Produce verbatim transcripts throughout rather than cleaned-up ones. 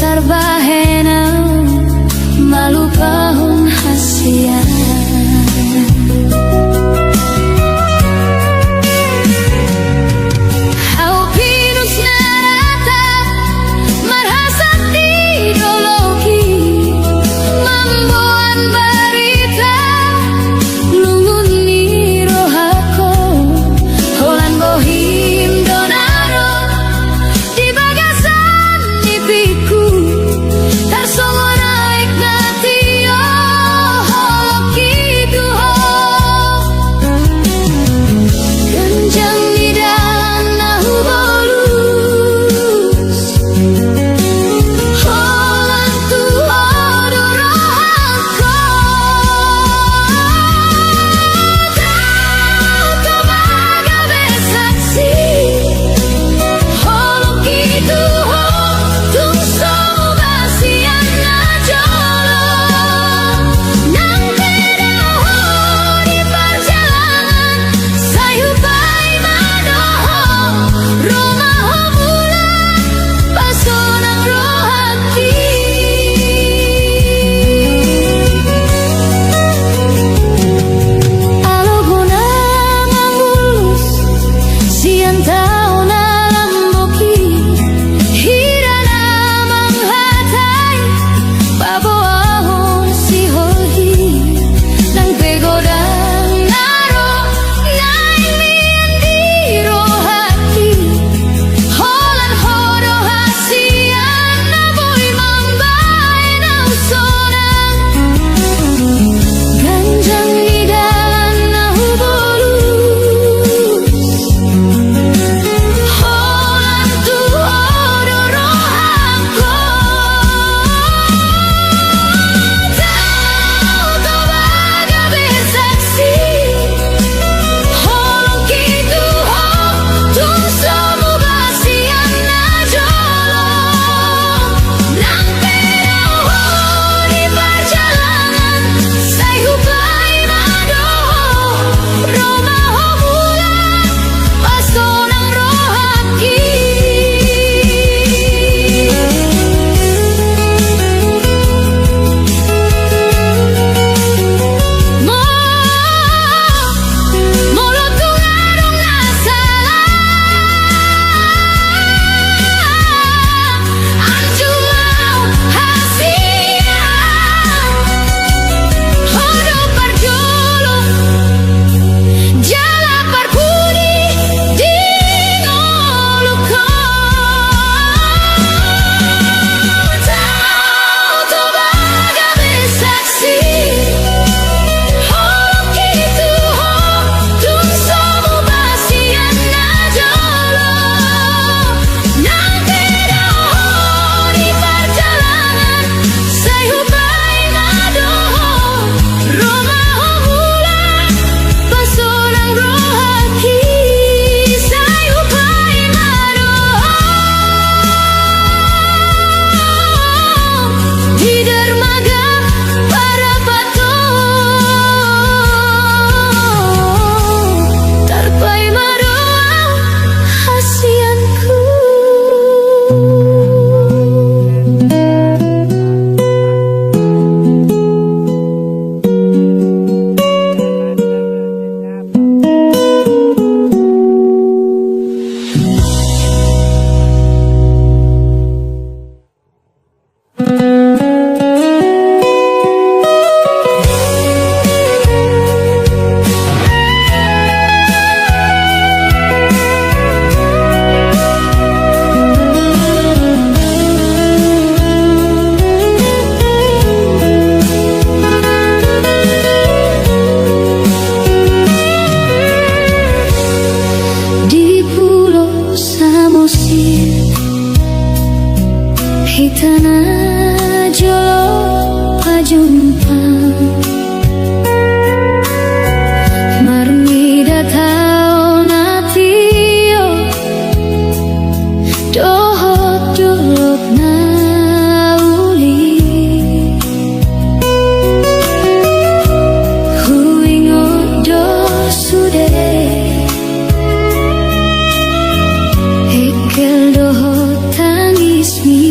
Tarbahen au malupahon hasian. Au pinus na rata marhasat di dolok i, mamboan barita lungun ni rohangku. Holan bohim do na ro di bagasan nipingku, tarsongon aek na tio holongki tu ho. Ganjang ni dalan na hubolus, holan tu ho do rohangku. Tau Toba gabe saksi, holongki tu ho tung so muba sian na jolo. Nang pe dao ho di parjalanan, sai hupaima do ho, ro ma ho mulak pasonang rohangki. Alo bona mangulus sian tao na lambok i, hira na manghatai paboahon sihol i. Nang pe godang na ro naeng mian di rohangki, holan ho do hasian na boi mambahen au sonang. Ganjang ni dalan na hubolus, holan tu ho do rohangku. Tau Toba gabe saksi, holongki tu ho tung so muba sian na jolo. Nang pe dao ho di parjalanan, sai hupaima do ho, ro ma ho mulak pasonang rohangki. Mo-, molo tung adong na sala, anju ma au hasian. Ho do parjolo jala parpudi di ngolungku. Tau Toba gabe saksi, holongki tu ho tung so muba sian na jolo. Nang pe dao ho di parjalanan, sai hupaima do ho, ro ma ho mulak pasonang rohangki. Sai hupaima do ho di dermaga Parapat on, tarpaima do hasianku. Di Pulo Samosir hita na jolo pajumpa, marnida tao na tio dohot dolok na uli. Huingot do sude engkel dohot tangismi.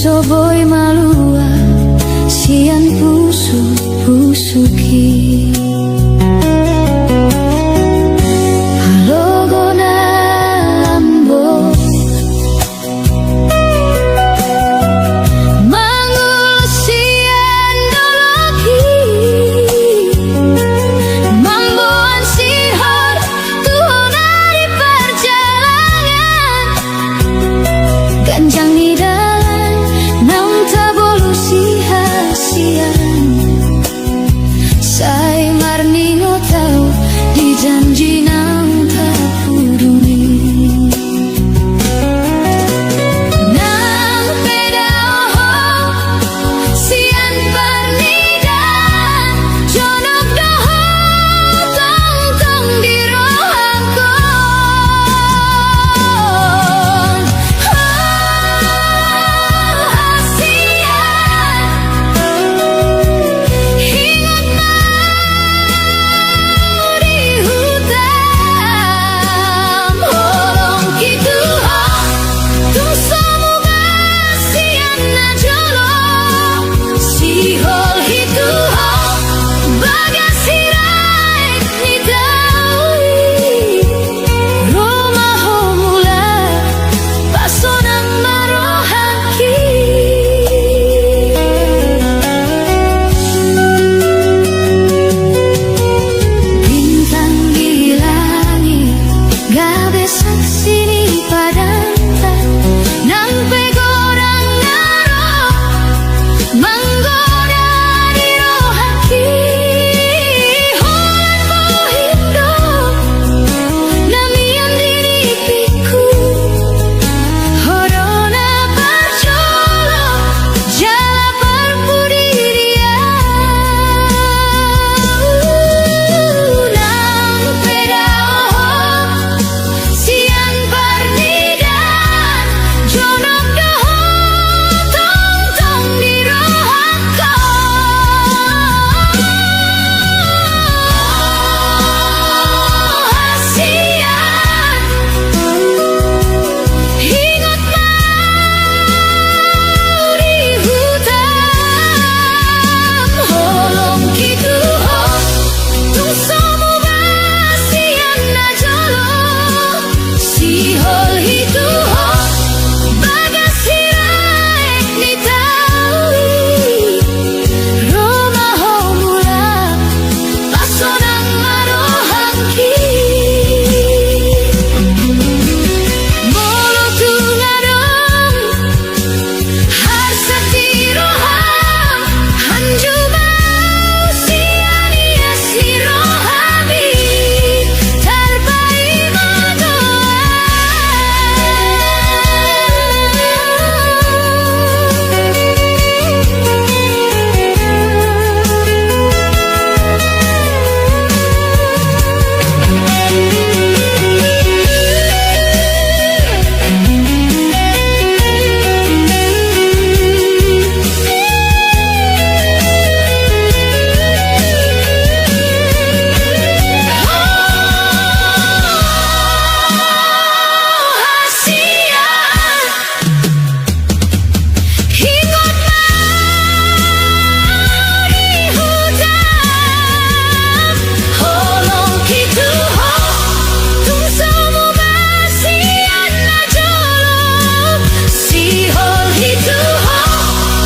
so boi malua sian pusuk-pusuk i. Halogo na lambok mangulos sian dolok i, mamboan sihol tu hona di parjalangan. Ganjang ni dalan naung tabolus i hasian, sai marningot au di janji naung tapudun i. Nang pe dao ho sian parnidaan, jonok do ho tongtong di rohangkon. Hasian, ingot ma au di hutam, holong i tu ho tung so muba sian na jolo. Sihol i tu ho bagas hiraek ni tao i. Ro ma ho mulak, pasonang ma rohangki. Bintang di langit gabe saksi ni padanta, nang pe godang na ro manggoda di rohangki. Holan bohim do na mian di nipingku, ho do na parjolo jala parpudi di au. Nang pe dao ho sian parnidaan, jonok do ho tongtong di rohangkon. Hasian, ingot ma au di hutam, holong i tu ho tung so muba sian na jolo. Sihol i tu ho bagas hiraek ni tao i. Ro ma ho mulak, pasonang ma rohangki. Molo tung adong harsak di roham, hanju ma au sian ias ni rohami, tarpaima do au. Sihol i tu ho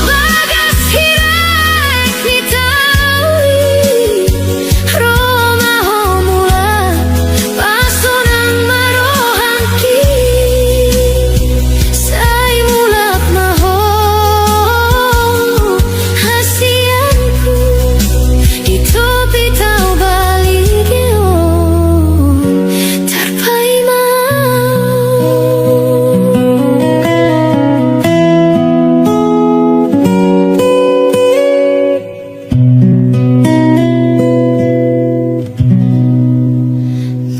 bagas hiraek ni tao i. Ro ma ho mulak, pasonang ma rohangki. Sai mulak ma ho hasianku, di topi tao balige on tarpaima.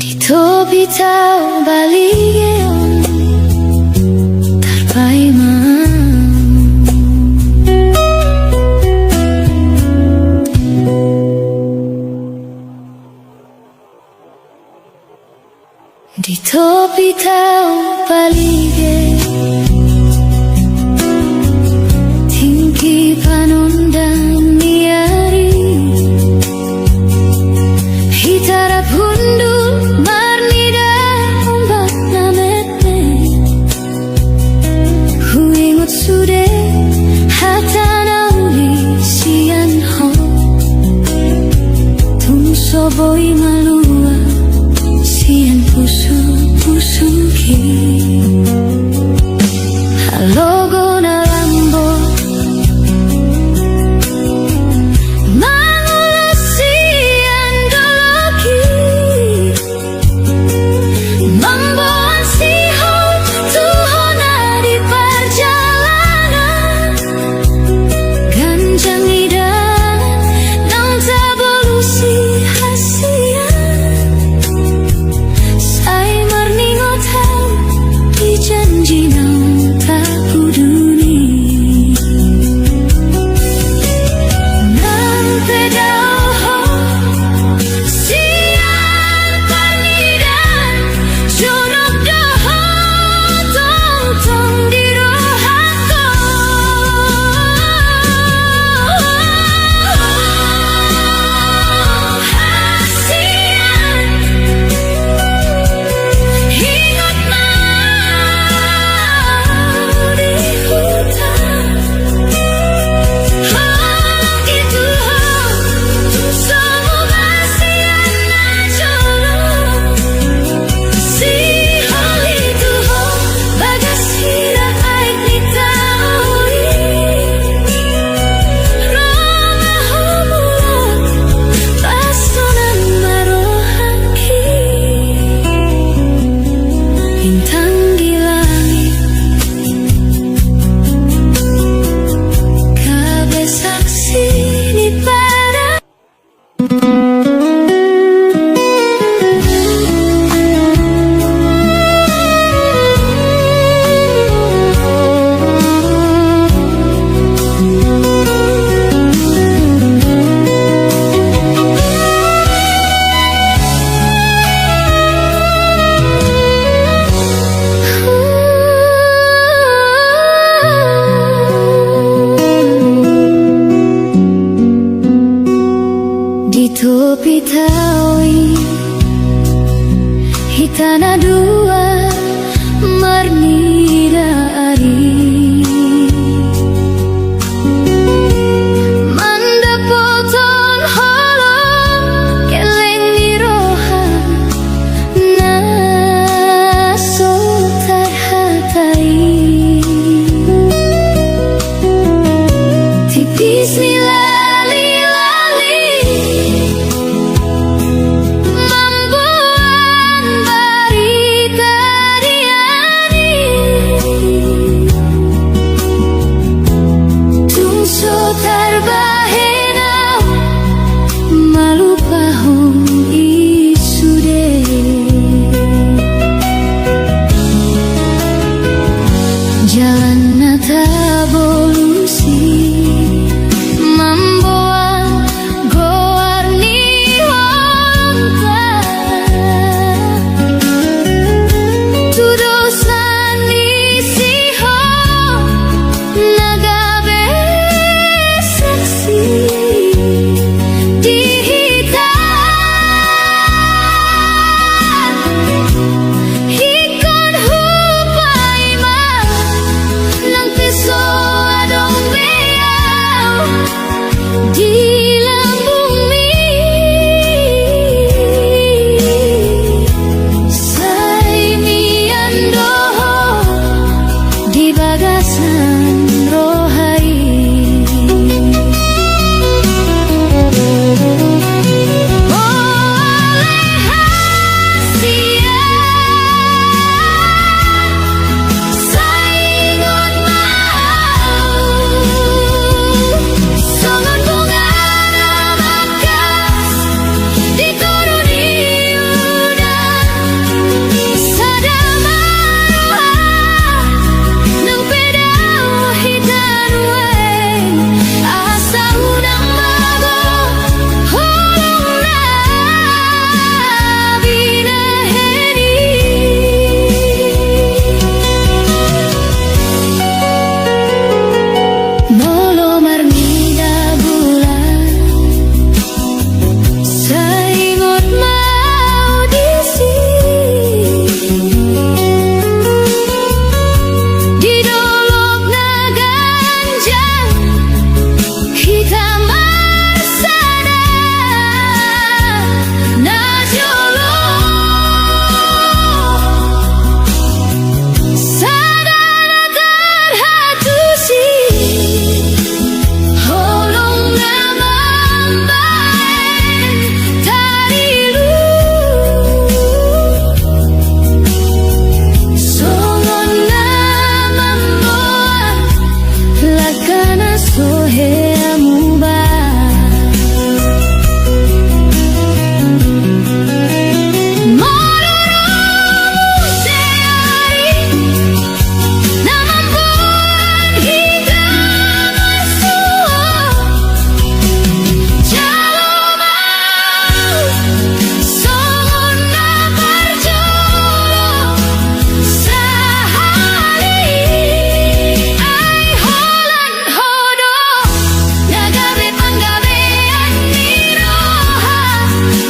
Di topi tao balige on tarpaima. Di topi tao balige. Jalan na tabolusi mamboan goar ni holongta. Tudosan ni si ho na gabe saksi di hita. Ingkon hupaima nang pe so adong be au di lambungmi. Sai mian do ho di bagasan roha i. O ale hasian, sai ingot ma au songon bonga na mangkas di toru ni udan. Sada ma roha nang pe dao hita nuaeng, asa unang mago holong na binahen i. Molo marnida bulan, sai ingot ma au disi. Di dolok na ganjang hita marsada najolo. Sada na tarhatusi, holong na mambahen tarilu. Songon na mamboan langka na so hea muba. Molo ro muse ari na mamboan hita marsuo, jalo ma au songon na parjolo sahali. Ai holan ho do na gabe panggabean ni roha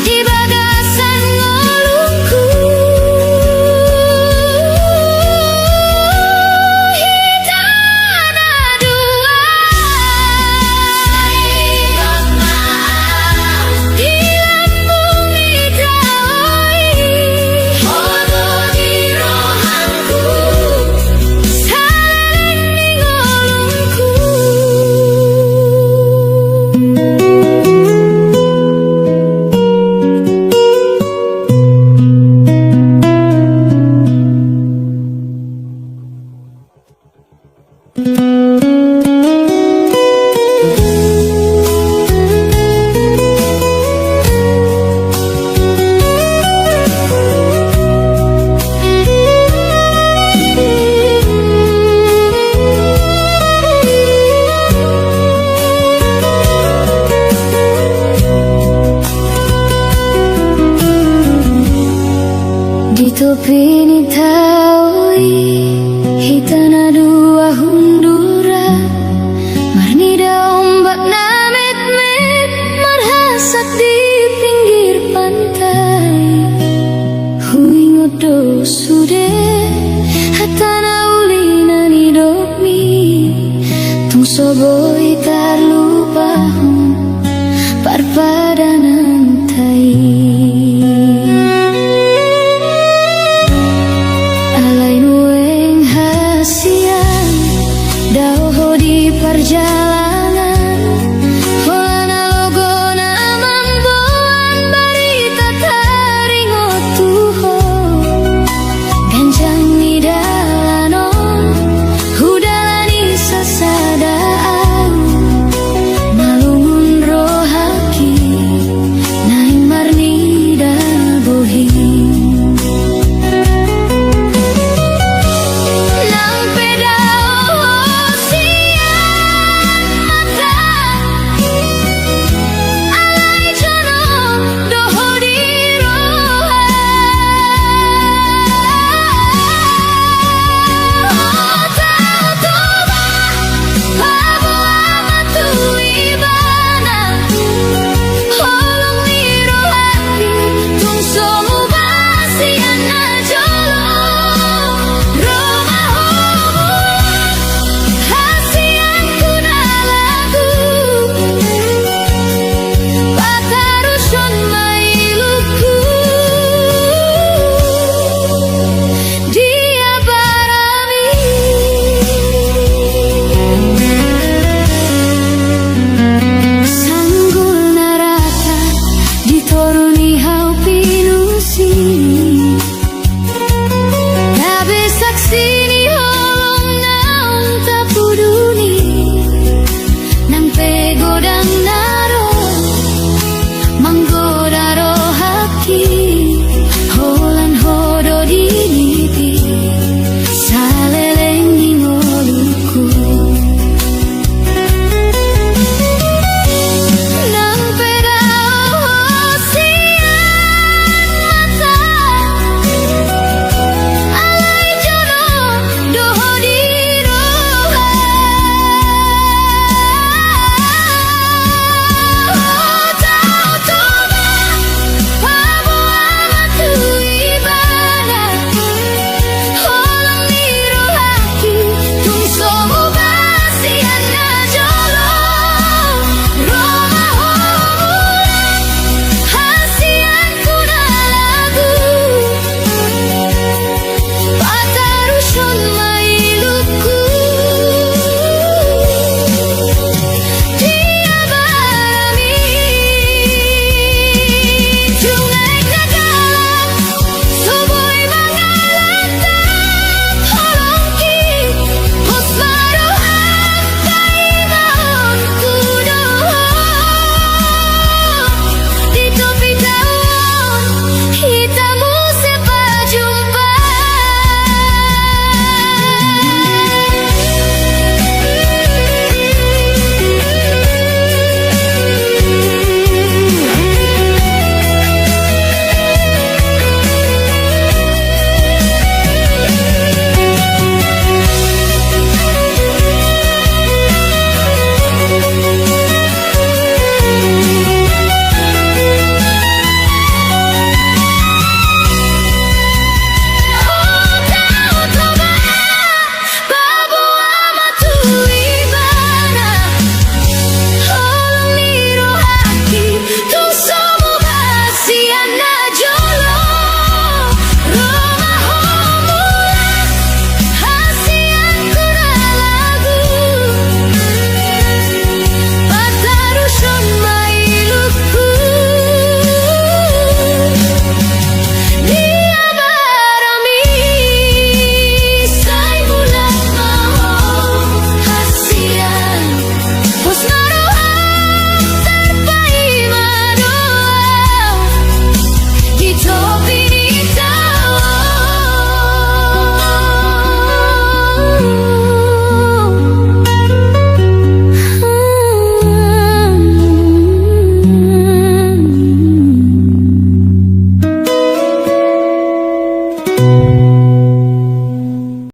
di bagasan ngolungku. Hita na dua, sai ingot ma au di lambung hita i. Ho do di rohangku, saleleng ni ngolungku. Di topi ni tao i hita na dua hundura, marnida ombak na metmet marhasak di pinggir pantai. Huingot do sude hata na uli na nidokmi, tung so boi tarlu